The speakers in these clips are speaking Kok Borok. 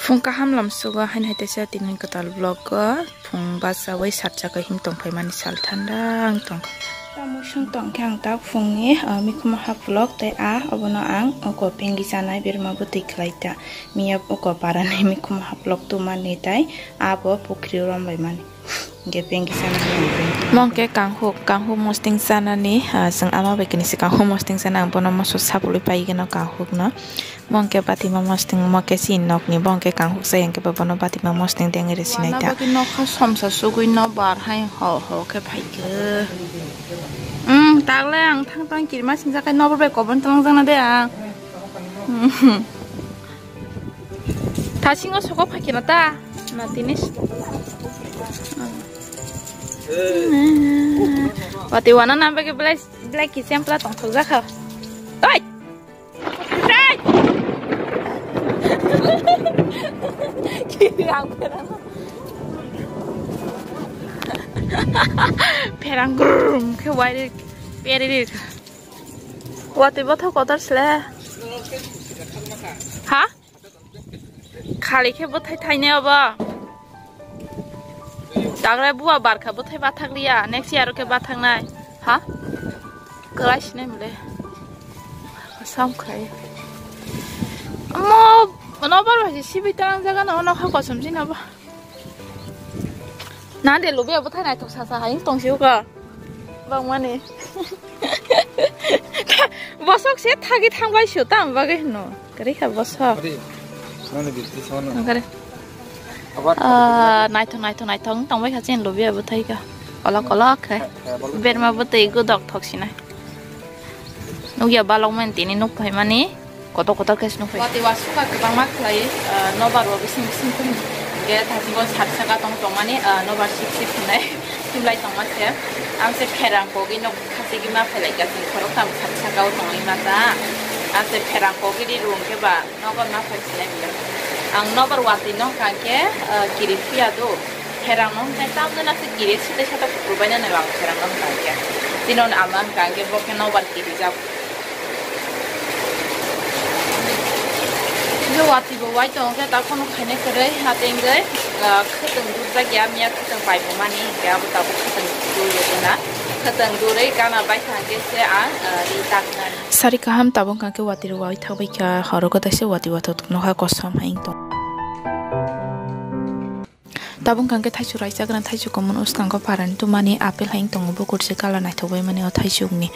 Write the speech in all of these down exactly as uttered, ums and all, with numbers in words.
Phung kaham lamsugo, haino hai teisa tini kwtal vlog o phung bachawi satchakha him tongphaimani sal thanda wng tongkha. Tamo sung tongkhe ang tak phungni, ah, mikhumo hap vlog tei a obono ang oko pengwi chanai berma bwtwi khlai ta. Miya oko parani mikhumo hap vlog tumani tei abo pukhri romlaimani. Hingke pengwi chanani. Mongke kanghuk, kanghuk mosting chanani, ah, chwng ama bai kini se kanghuk mosting chana ang bono moso sapului pai geno kanghuk no. Mongke batima mosting, mongke si nokni, mongke kanghuk chai hingke bono batima mosting dengri sinai ta. Nokha somsa sugui no bar hai ho ho khe phaikhe. Hmm, tagle ang thang thang kirima singjak kai nobor bai kobon tong jana de ang. Hmm. Thasingo soko phaikhe na ta? Na tini. Wati wana nang bagwi belai, belai kichempla tongthok jakha. Oi! Oi! Kiri ang pherang. Pherang grum khe wai ri, peri ri. Wati bothok kotor sle. Ha? Khali khe bwthai thainai obo. Dagrai buwa barkha bwthai bathak liya, next year khe bathaknai. Ha? Kwlai sinai mole. Sam khai. Mo, no bar bai sibi tang jaga no, no kha kosom jin obo. Na de lubi abo thai naithok sasa hai tong si uka. Bang mani. Bosok se thagi thang bai sio tam bagwi hino. Kari kha bosok. Ori, nani bitti sono. Kari. Abar. Ah, naithok, naithok, naithok tong bai kha chen lubi abo thai ka. Olok olok khai. Berma bwtwi godok thok sinai. Nukya balok mani tini nuk phaimani. Kotor kotor khe se nukphai. Wati wasukha kwbangma khlai, ah, nobar o bising bising tong. Hingke thasingo sat saka tong tongmani, ah, nobar sip sip hwnwi tubulai tongma se. Ang se pherang kogwi nok khachigwi ma phailai kha, chwng khoroktham sat saka o tongwi ma ta. Ang se pherang kogwi ri rung khe ba nobar ma phai sinai hwnwi. Ang nobar wati nokha khe, ah, kiri phiya do. Pherang no hwnkhe tamjana se kiri site sata kuphur bainani ang pherang no hwnkha khe. Tino ama hwnkha khe bo khe nobar kiri jak. Hingke wati bo wai tongo khe ta phano khainai kwrwi, hati hingke, ah, khwtwng durjak ya, miya khwtwng pai bo mani, hingke abo tabuk khwtwng durjak na. Khwtwng durwi gana bai thang khe se ang, ah, ri taknani. Sari kaham tabuk hingke wati rok wai thak bai kha, horo kwtal se wati wathok nokha kosom hai wng tong. Tabuk hingke thaichuk raisa gana thaichuk komon uskango parani tumani apple hai wng tongo, bukur se colour naithok bai mani o thaichuk ni.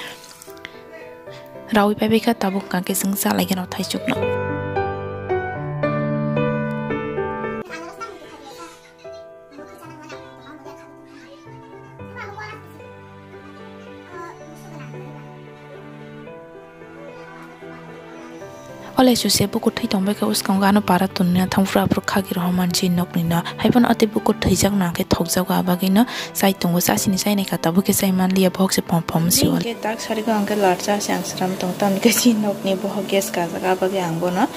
Rawi pai bai kha tabuk hingke chwng cha lai gana o thaichuk no. Ole suse bukur thwi tongbai khe uskango ano para tonwi thangphuru aphuru khagi rohormani chini nokni no. Haiphano o tei bukur thwijak no hwnkhe thokjago, abagwi no chai tongo, chasini chainai kha tabuk khe chai manliya, bohok se pom pom si oro. Hwnkhe tak sari go hwnkhe larcha se ang sram tong tamni khe chini nokni bohok gas kajak, abagwi ang bono,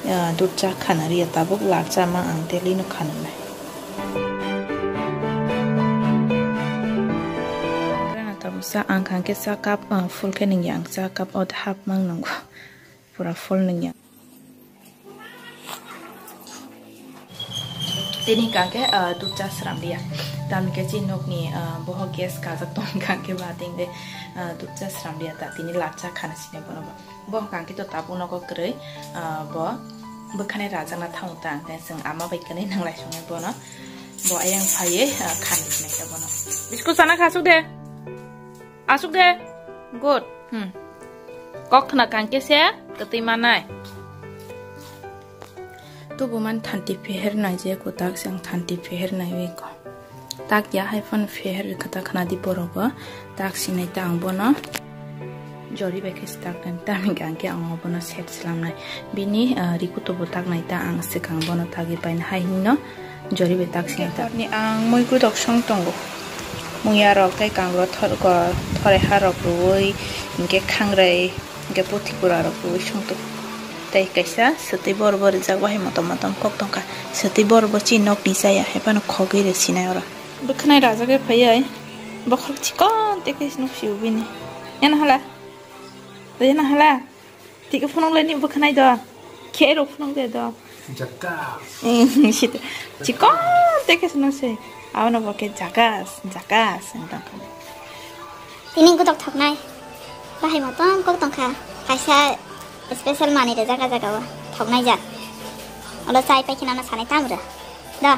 ah, dudh cha khana riya, tabuk larcha ma ang daily no khananai. Tabuk cha ang kha hwnkhe cha cup, ah, full khe nungya, ang cha cup o half mang nungo. Pura full nungya. Tini hwnkha khe, ah, dudh cha sram liya. Tamni khe chini nokni, ah, bohok gas kajak tong hwnkha khe ba tini de, ah, dudh cha sram liya ta tini larcha khana sini bono ba. Bo hwnkha khe to tabuk nogo kwrwi, ah, bo bwkhani rajakna thango ta hwnkhe chwng ama bai kwrwi nanglai songwi bono. Bo ayang phaiwi, ah, khani sinai khe bono. Biscuit chana kha asuk de. Asuk de. Good. Hmm. Kok khna kangke se kwtwi manai. Tubu man thanti pheher nai je ko tak se ang thanti pheher nai wi ko. Tak ya hai phano pheher kha ta khna di borok bo. Tak sinai ta ang bono. Jori bai khe se tak nai ta hwnkhe ang khe ang bono set slam nai. Bini, ah, rikuto bo tak nai ta ang swkang bono tagwi paina hai hino. Jori bai tak sini ta. Ni ang mui gudok song tongo. Muya rok tei kangrok thor-, go-, thore ha rok rwui, hingke khangrai, hingke puthi kura rok rwui song tongo. Tei kaisa swtwi bor bor rijak bahai motom motom kok tongkha. Swtwi bor bo chini nokni chaya hai phano khogwi rw sinai oro. Bwkhanai rajak khe phaiwi bokhorok chikon tei khe nuk sio bini. Yana hala? Yana hala? Tike phunuk le ni bwkhanai do. Khe rok phunuk de do. Jakas. Sita. Chikon teke seno se. Abono bo khe jakas, jakas wng tong kha. Tini gudok thoknai. Bahai motom kok tong kha. Kaisa special manwi rwjak ah jaga o thoknai jak. Olo chai pai khe nana sanai tam rw. Da.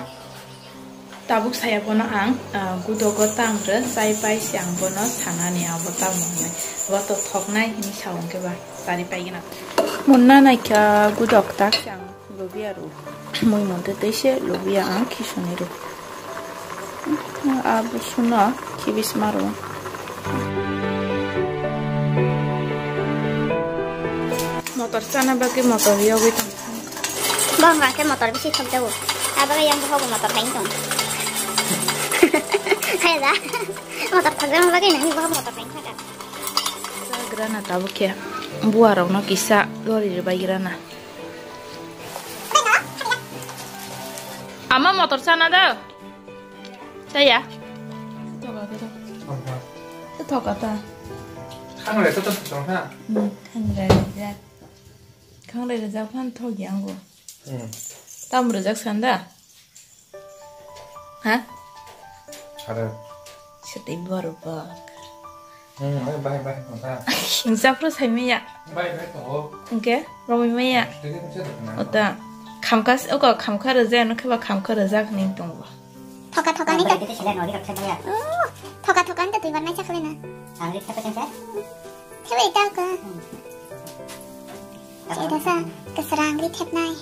Tabuk saya bono ang, ah, gudogo tang rw, chai pai se ang bono sanani abo tamo hwnwi. Bo to thoknai hwnwi sa hwn khe ba, chari pai gana. Munna naikha gudok tak se ang lubiya rw. Mui monte tei se lubiya ang khisuni rw. Abo suno khibis ma rw. Motor chana bagwi motor yogwi tong. Bong bang khe motor bisi thok jago. Abo yang bohogo motor hai tong. Hai da. Motor thok jago bagwi nang bohogo motor hai thaka. Grana tabuk khe buarokno kisa lori rwbai grana. Ama motor chana da. Chaya. Thoka ta. Thoka ta. Khang le to to ha. Hmm, khang le ja. Khang le ja phan thogi ango. Hmm. Tam rwjak sanda. Ha? Ada. Sete baru bak. Hmm, bai bai bai. Japro sai maya. Bai bai to. Oke, romoi maya. Ota. Khamkas, oko khamkha rwjak no kheba khamkha rwjak ni tongo. Thoka thoka ni ta. Thoka thoka ni ta twi barnai chakle na. Angri thoka chang sa. Thebe ta ka. Chai da sa kasra angri thepnai.